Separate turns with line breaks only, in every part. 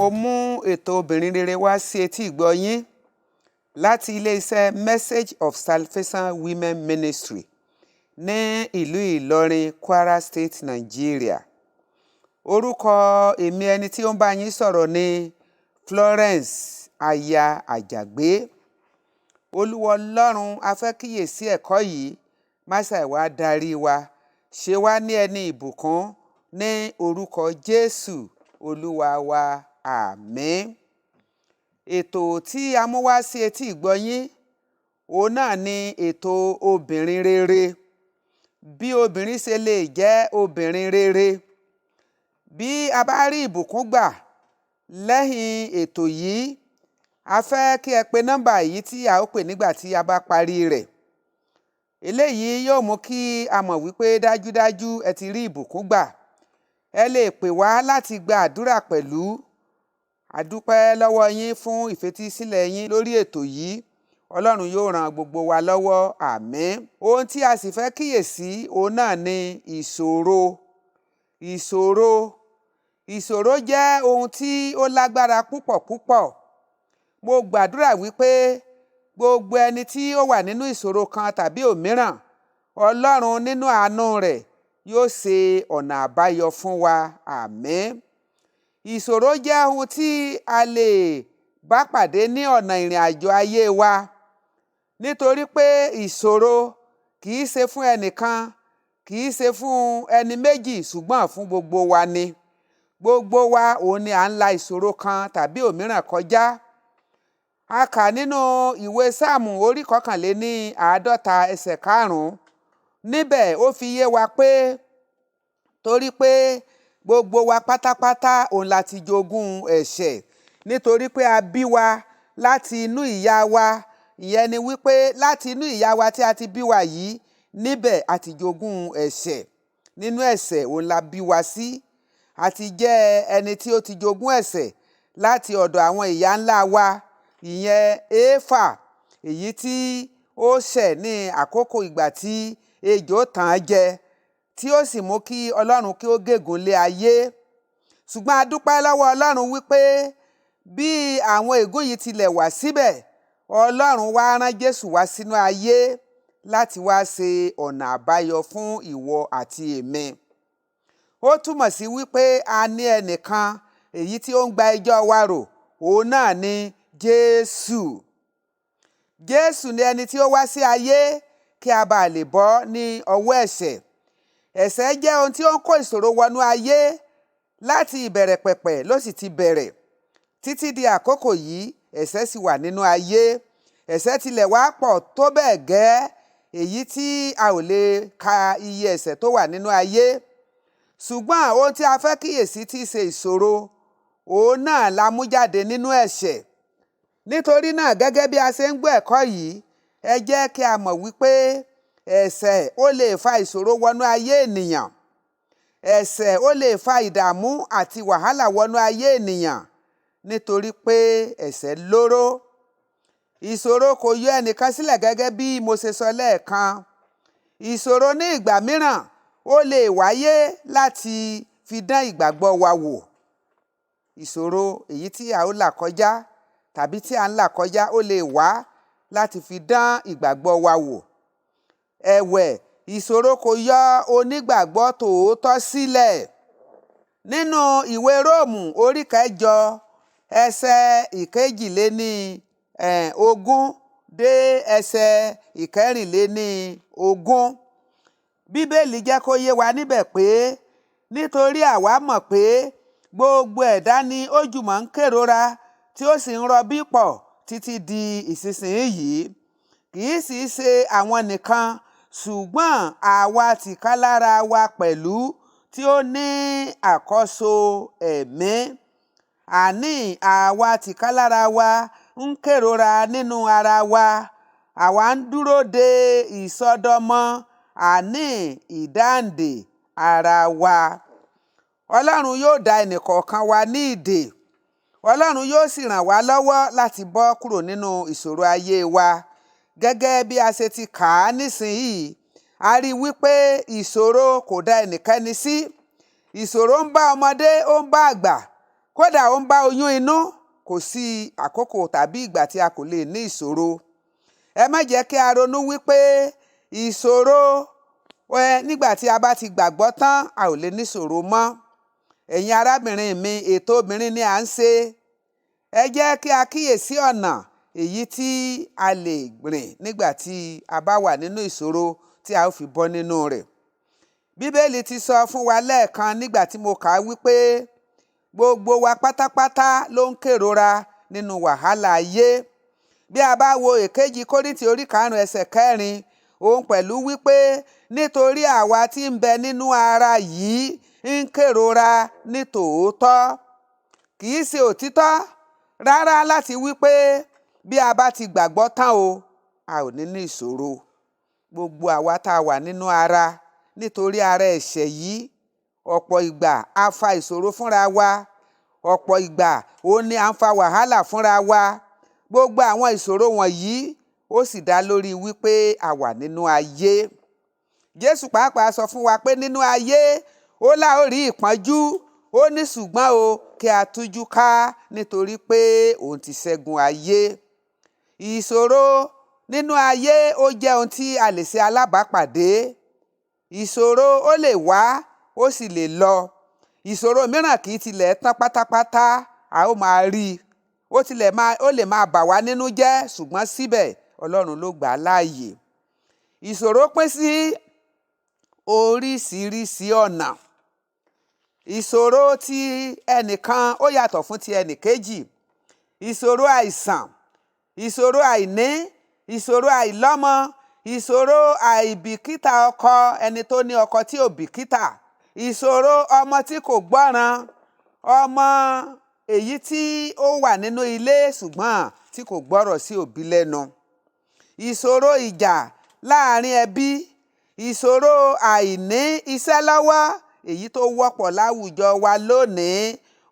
Mo mú ètò Obìnrin Rere wá sí etí ìgbọ́ yín láti iléeṣẹ́ Message of Salvation Women Ministry ní ìlú Ìlọrin, Kwara State, Nigeria. Orúkọ èmi ẹni tí ó ń bá yín sọ̀rọ̀ ni Florence aya Àjàgbé. Olúwa Ọlọ́run, a fẹ́ kíyèsí ẹ̀kọ́ yìí, má ṣàì wá darí wa, ṣe wá ní ẹni ìbùkún ní orúkọ Jésù Olúwa wa. Àmín. Ètò tí a mú wá sí etí ìgbọ́ yín, òun náà ni ètò obìnrin rere. Bí obìnrin ṣe lè jẹ́ obìnrin rere. Bí a bá rí ìbùkún gbà lẹ́yìn ètò yìí, a fẹ́ kí ẹ pe nọ́mbà yìí tí a ó pè nígbà tí a bá parí rẹ̀. Eléyìí yóò mú kí a mọ̀ wípé dájúdájú ẹ ti rí ìbùkún gbà. Ẹ lè pè wá láti gba àdúrà pẹ̀lú. A dúpẹ́ lọ́wọ́ yín fún ìfetísílẹ̀ yín lórí ètò yìí. Ọlọ́run yóò ran gbogbo wa lọ́wọ́. Àmín. Ohun tí a sì fẹ́ kíyèsí, òun náà ni ìṣòro. Ìṣòro. Ìṣòro jẹ́ ohun tí ó lágbára púpọ̀ púpọ̀. Mo gbàdúrà wípé gbogbo ẹni tí ó wà nínú ìṣòro kan tàbí òmíràn, Ọlọ́run nínú àánú rẹ̀ yóò ṣe ọ̀nà àbáyọ fún wa. Àmín. Ìṣòro jẹ́ ohun tí a lè bá pàdé ní ọ̀nà ìrìn àjò ayé wa. Nítorí pé ìṣòro kì í ṣe fún ẹnìkan, kì í ṣe fún ẹni méjì, ṣùgbọ́n fún gbogbo wa ni. Gbogbo wa òun ni à ń la ìṣòro kan tàbí òmíràn kọjá. A kà nínú ìwé Sáàmù orí 51 ẹsẹ̀ 5. Níbẹ̀ ó fi yé wa pé torí pé gbogbo wa pátápátá òun la ti jogún ẹ̀ṣẹ̀. Nítorí pé a bí wa láti inú ìyá wa. Ìyẹn ni wípé láti inú ìyá wa tí a ti bí wa yìí, níbẹ̀ a ti jogún ẹ̀ṣẹ̀. Nínú ẹ̀ṣẹ̀ òun la bí wa sí. A ti jẹ́ ẹni tí ó ti jogún ẹ̀ṣẹ̀ láti ọ̀dọ̀ àwọn ìyá ńlá wa, ìyẹn Éfà, èyí tí ó ṣẹ̀ ní àkókò ìgbà tí ejò tàn án jẹ, tí ó sì mú kí Ọlọ́run kí ó gégùn lé ayé. Ṣùgbọ́n a dúpẹ́ lọ́wọ́ Ọlọ́run wípé bí àwọn ègún yìí tilẹ̀ wà síbẹ̀, Ọlọ́run wá rán Jésù wá sínú ayé láti wá ṣe ọ̀nà àbáyọ fún ìwọ àti èmi. Ó túmọ̀ sí wípé a ní ẹnìkan èyí tí ó ń gba ẹjọ́ wa rò, òun náà ni Jésù. Jésù ni ẹni tí ó wá sí ayé kí a bá lè bọ́ ní ọwọ́ ẹ̀ṣẹ̀. Ẹ̀ṣẹ̀ jẹ́ ohun tí ó ń kó ìṣòro wọnú ayé láti ìbẹ̀rẹ̀ pẹ̀pẹ̀ ló sì ti bẹ̀rẹ̀. Títí di àkókò yìí, ẹ̀ṣẹ̀ sì wà nínú ayé. Ẹ̀ṣẹ̀ tilẹ̀ wá pọ̀ tó bẹ́ẹ̀ gẹ́, èyí tí a ò lè ka iye ẹ̀ṣẹ̀ tó wà nínú ayé. Ṣùgbọ́n ohun tí a fẹ́ kíyèsí tí í ṣe ìṣòro, òun náà la mú jáde nínú ẹ̀ṣẹ̀. Nítorí náà, gẹ́gẹ́ bí a ṣe ń gbọ́ ẹ̀kọ́ yìí, ẹ jẹ́ kí a mọ̀ wípé ẹ̀ṣẹ̀ ó lè fa ìṣòro wọnú ayé ènìyàn. Ẹ̀ṣẹ̀ ó lè fa ìdààmú àti wàhálà wọnú ayé ènìyàn nítorí pé ẹ̀ṣẹ̀ lóró. Ìṣòro kò yọ ẹnìkan sílẹ̀ gẹ́gẹ́ bí mo ṣe sọ lẹ́ẹ̀kan. Ìṣòro ní ìgbà mìíràn ó lè wáyé láti fi dán ìgbàgbọ́ wa wò. Ìṣòro èyí tí a ó là kọjá tàbí tí à ń là kọjá ó lè wá láti fi dán ìgbàgbọ́ wa wò. Ẹ̀wẹ̀, ìṣòro kò yọ onígbàgbọ́ tòótọ́ sílẹ̀. Nínú ìwé Róòmù orí 8 ẹsẹ̀ 22 dé ẹsẹ̀ 24. Bíbélì jẹ́ kó yé wa níbẹ̀ pé nítorí àwa mọ̀ pé gbogbo ẹ̀dá ni ó jùmọ̀ ń kérora tí ó sì ń rọbí pọ̀ títí di ìsinsìnyí. Kì í sì ṣe àwọn nìkan, ṣùgbọ́n àwa tìkálára wa pẹ̀lú tí ó ní àkọ́so ẹ̀mí. Àní àwa tìkálára wa ń kérora nínú ara wa. Àwa ń dúró de ìsọdọmọ, àní ìdáǹdè ara wa. Ọlọ́run yóò dá ẹnì kọ̀ọ̀kan wa ní ìdè. Ọlọ́run yóò sì ràn wá lọ́wọ́ láti bọ́ kúrò nínú ìṣòro ayé wa. Gẹ́gẹ́ bí a ṣe ti kà á nísìnyí, a rí wípé ìṣòro kò dá ẹnikẹ́ni sí. Ìṣòro ń bá ọmọdé, ó ń bá àgbà. Kódà. Kódà ó ń bá oyún inú, kò sí àkókò tàbí ìgbà tí a kò lè ní ìṣòro. Ẹ má jẹ́ kí a ronú wípé ìṣòro ẹ nígbà tí a bá ti gbàgbọ́ tán, a ò lè níṣòro mọ́. Ẹ̀yin arábìnrin mi, ètò obìnrin ni à ń ṣe. Ẹ jẹ́ kí a kíyèsí ọ̀nà èyí tí a lè rìn nígbà tí a bá wà nínú ìṣòro tí a ó fi bọ́ nínú rẹ̀. Bíbélì ti sọ fún wa lẹ́ẹ̀kan nígbà tí mo kà á wípé gbogbo wa pátápátá ló ń kérora nínú wàhálà ayé. Bí a bá wo 2 Kórìntì orí 5 ẹsẹ̀ 4, òun pẹ̀lú wípé nítorí àwa tí ń bẹ nínú ara yìí ń kérora ní tòótọ́. Kì í ṣe òtítọ́ rárá láti wípé bí a bá ti gbàgbọ́ tán o, a ò ní ní ìṣòro. Gbogbo àwa tá a wà nínú ara nítorí ara ẹ̀ṣẹ̀ yìí, ọ̀pọ̀ ìgbà a fa ìṣòro fúnra wa, ọ̀pọ̀ ìgbà òun ni à ń fa wàhálà fúnra wa. Gbogbo àwọn ìṣòro wọ̀nyí ó sì dá lórí wípé a wà nínú ayé. Jésù pàápàá sọ fún wa pé nínú ayé ó lá ó rí ìpọ́njú, ó ní ṣùgbọ́n o kí a tújú ká nítorí pé òun ti ṣẹ́gun ayé. Ìṣòro nínú ayé ó jẹ́ ohun tí a lè ṣe alábàápàdé. Ìṣòro ó lè wá, ó sì lè lọ. Ìṣòro mìíràn kì í tilẹ̀ tán pátápátá, a ó máa rí i. Ó tilẹ̀ máa, ó lè máa bà wá nínú jẹ́, ṣùgbọ́n síbẹ̀ Ọlọ́run ló gbà á láàyè. Ìṣòro pín sí oríṣiríṣi ọ̀nà. Ìṣòro ti ẹnìkan ó yàtọ̀ fún ti ẹnìkejì. Ìṣòro àìsàn, ìṣòro àìní, ìṣòro àìlọ́mọ, ìṣòro àìbìkítà ọkọ, ẹni tó ní ọkọ tí ò bìkítà, ìṣòro ọmọ tí kò gbọ́ràn, ọmọ èyí tí ó wà nínú ilé ṣùgbọ́n tí kò gbọ́rọ̀ sí òbí lẹ́nu. Ìṣòro ìjà láàrin ẹbí, ìṣòro àìní iṣẹ́ lọ́wọ́, èyí tó wọ́pọ̀ láwùjọ wa lónìí.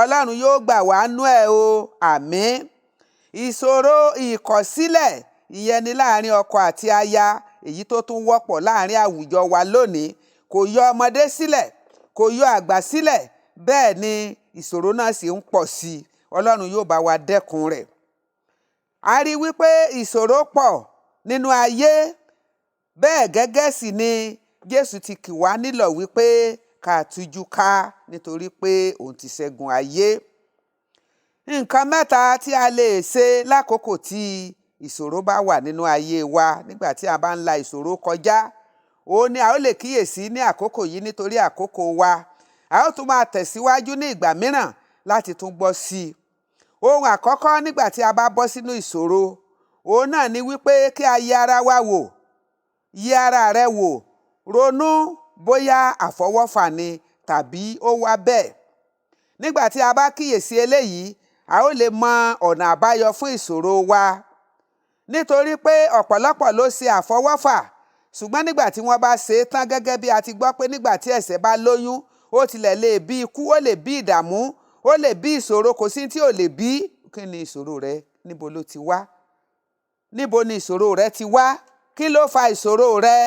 Ọlọ́run yóò gbà wá nú ẹ̀ o, àmín. Ìṣòro ìkọ̀sílẹ̀, ìyẹn ni láàrin ọkọ àti aya, èyí tó tún wọ́pọ̀ láàrin àwùjọ wa lónìí. Kò yọ ọmọdé sílẹ̀, kò yọ àgbà sílẹ̀, bẹ́ẹ̀ ni ìṣòro náà sì ń pọ̀ sí i. Ọlọ́run yóò bá wa dẹ́kun rẹ̀. A rí wípé ìṣòro pọ̀ nínú ayé, bẹ́ẹ̀ gẹ́gẹ́ sì ni Jésù ti kì wá nílọ̀ wípé ká tújú ká nítorí pé òun ti ṣẹ́gun ayé. Nǹkan mẹ́ta tí a lè ṣe lákòókò tí ìṣòro bá wà nínú ayé wa nígbà tí a bá ń la ìṣòro kọjá, òun ni a ó lè kíyèsí ní àkókò yìí nítorí àkókò wa. A ó tún máa tẹ̀síwájú ní ìgbà mìíràn láti tún gbọ́ sí i. Ohun àkọ́kọ́ nígbà tí a bá bọ́ sínú ìṣòro, òun náà ni wípé kí a yẹ ara wa wò, yẹ ara rẹ wò, ronú bóyá àfọwọ́fà ni tàbí ó wá bẹ́ẹ̀. Nígbà tí a bá kíyèsí eléyìí, a ó lè mọ ọ̀nà àbáyọ fún ìṣòro wa. Nítorí pé ọ̀pọ̀lọpọ̀ ló ṣe àfọwọ́fà, ṣùgbọ́n nígbà tí wọ́n bá ṣe é tán gẹ́gẹ́ bí a ti gbọ́ pé nígbà tí ẹ̀ṣẹ̀ bá lóyún, ó tilẹ̀ lè bí ikú, ó lè bí ìdààmú, ó lè bí ìṣòro, kò sí tí ò lè bí. Kí ni ìṣòro rẹ? Níbo ló ti wá? Níbo ni ìṣòro rẹ ti wá? Kí ló fa ìṣòro rẹ?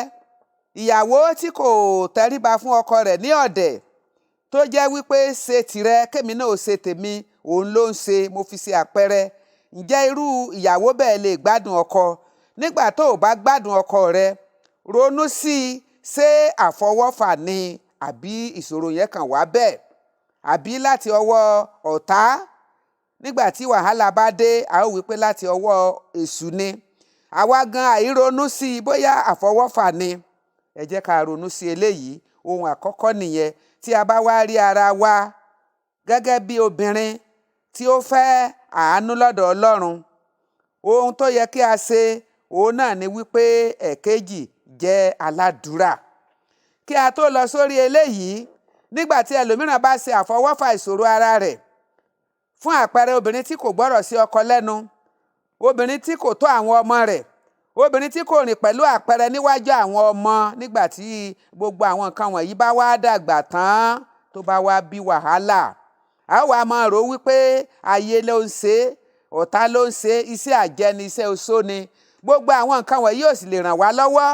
Ìyàwó tí kò tẹríba fún ọkọ rẹ̀ ní ọ̀dẹ̀, tó jẹ́ wípé ṣe tìrẹ, kémi náà ó ṣe tèmi, òun ló ń ṣe, mo fi ṣe àpẹẹrẹ. Ǹjẹ́ irú ìyàwó bẹ́ẹ̀ lè gbádùn ọkọ? Nígbà tó o bá gbádùn ọkọ rẹ, ronú sí i, ṣé àfọwọ́fà ni àbí ìṣòro yẹn kàn wá bẹ́ẹ̀? Àbí láti ọwọ́ ọ̀tá? Nígbà tí wàhálà bá dé, a ó wí pé láti ọwọ́ èṣù ni. Àwa gan àìronú sí i bóyá àfọwọ́fà ni. Ẹ jẹ́ ká ronú sí eléyìí. Ohun àkọ́kọ́ nìyẹn. Tí a bá wá rí ara wa gẹ́gẹ́ bí obìnrin tí ó fẹ́ àánú lọ́dọ̀ Ọlọ́run, ohun tó yẹ kí a ṣe, òun náà ni wípé ẹ̀kejì jẹ́ aládùúrà. Kí a tó lọ sórí eléyìí, nígbà tí ẹlòmíràn bá ṣe àfọwọ́fà ìṣòro ara rẹ̀, fún àpẹẹrẹ obìnrin tí kò gbọ́rọ̀ sí ọkọ lẹ́nu, obìnrin tí kò tọ́ àwọn ọmọ rẹ̀, obìnrin tí kò rìn pẹ̀lú àpẹẹrẹ níwájú àwọn ọmọ nígbà tí gbogbo àwọn nǹkan wọ̀nyí bá wá dàgbà tán, tó bá wá bí wàhálà, a ó wá máa rò wípé ayé ló ń ṣe, ọ̀tá ló ń ṣe, iṣẹ́ àjẹ́ ni, iṣẹ́ oṣó ni. Gbogbo àwọn nǹkan wọ̀nyí ò sì lè ràn wá lọ́wọ́.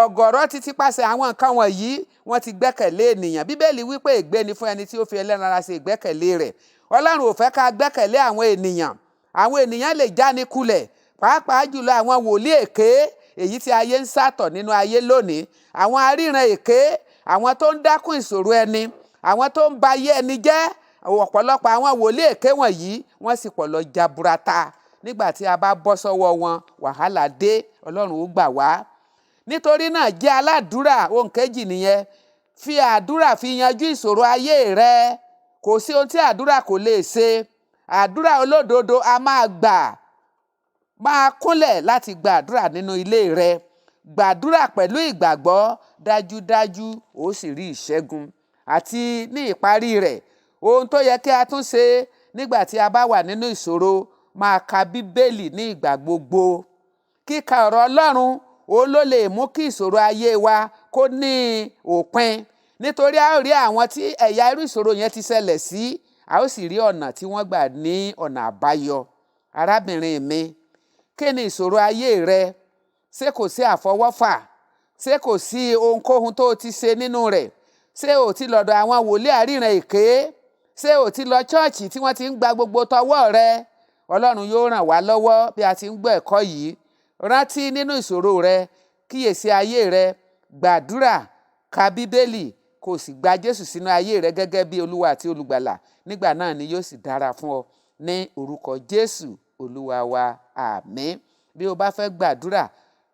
Ọ̀gọ̀rọ̀ ti tipasẹ̀ àwọn nǹkan wọ̀nyí, wọ́n ti gbẹ́kẹ̀lé ènìyàn. Bíbélì wípé ègbé ni fún ẹni tí ó fi ẹlẹ́ran ara ṣe ìgbẹ́kẹ̀lé rẹ̀. Ọlọ́run ò fẹ́ ká gbẹ́kẹ̀lé àwọn ènìyàn. Àwọn ènìyàn lè jáni kulẹ̀, pàápàá jùlọ àwọn wòlíì èké, èyí tí ayé ń sàtọ̀ nínú ayé lónìí, àwọn aríran èké, àwọn tó ń dákún ìṣòro ẹni, àwọn tó ń ba ayé ẹni jẹ́. Ọ̀pọ̀lọpọ̀ àwọn wòlíì èké wọ̀nyí, wọ́n sì pọ̀ lọ jaburata. Nígbà tí a bá bọ́ sọ́wọ́ wọn, wàhálà dé. Ọlọ́run ó gbà wá. Nítorí náà, jẹ́ aládùúrà. Ohun kejì nìyẹn. Fi àdúrà fi yanjú ìṣòro ayé rẹ. Kò sí ohun tí àdúrà kò lè ṣe. Àdúrà olódodo a máa gbà. Máa kúnlẹ̀ láti gba àdúrà nínú ilé rẹ. Gbàdúrà pẹ̀lú ìgbàgbọ́, dájúdájú ó sì rí ìṣẹ́gun. Àti ní ìparí rẹ̀, ohun tó yẹ kí a tún ṣe nígbà tí a bá wà nínú ìṣòro, máa ka Bíbélì ní ìgbà gbogbo. Kíka ọ̀rọ̀ Ọlọ́run, òun ló lè mú kí ìṣòro ayé wa kó ní òpin, nítorí a ó rí àwọn tí ẹ̀yà irú ìṣòro yẹn ti ṣẹlẹ̀ sí, a ó sì rí ọ̀nà tí wọ́n gbà ní ọ̀nà àbáyọ. Arábìnrin mi, kí ni ìṣòro ayé rẹ? Ṣé kò sí àfọwọ́fà? Ṣé kò sí ohunkóhun tó o ti ṣe nínú rẹ̀? Ṣé o ti lọ́dọ̀ àwọn wòlíì àríran èké? Ṣé o ti lọ chọ́ọ̀chì tí wọ́n ti ń gba gbogbo tọwọ́ rẹ? Ọlọ́run yóò ràn wá lọ́wọ́ bí a ti ń gbọ́ ẹ̀kọ́ yìí. Rántí nínú ìṣòro rẹ, kíyèsí ayé rẹ, gbàdúrà, ka Bíbélì, kó o sì gba Jésù sínú ayé rẹ gẹ́gẹ́ bí Olúwa àti Olùgbàlà. Nígbà náà ni yóò sì dára fún ọ, ní orúkọ Jésù Olúwa wa, àmín. Bí o bá fẹ́ gbàdúrà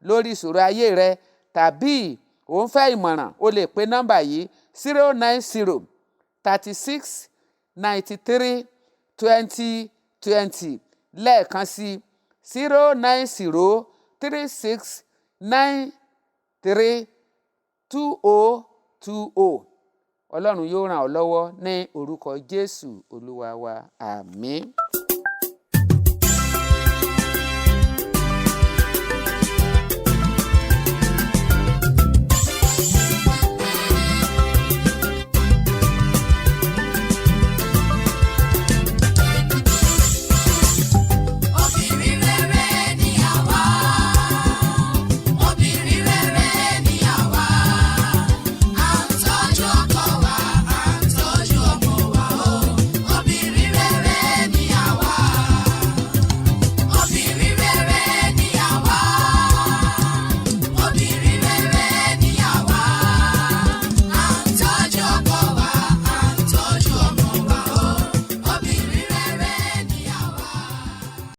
lórí ìṣòro ayé rẹ tàbí o ń fẹ́ ìmọ̀ràn, o lè pe nọ́mbà yìí: 09036932020. Lẹ́ẹ̀kan sí, 09036932020. Ọlọ́run yóò ràn ọ́ lọ́wọ́ ní orúkọ Jésù Olúwa wa, àmín.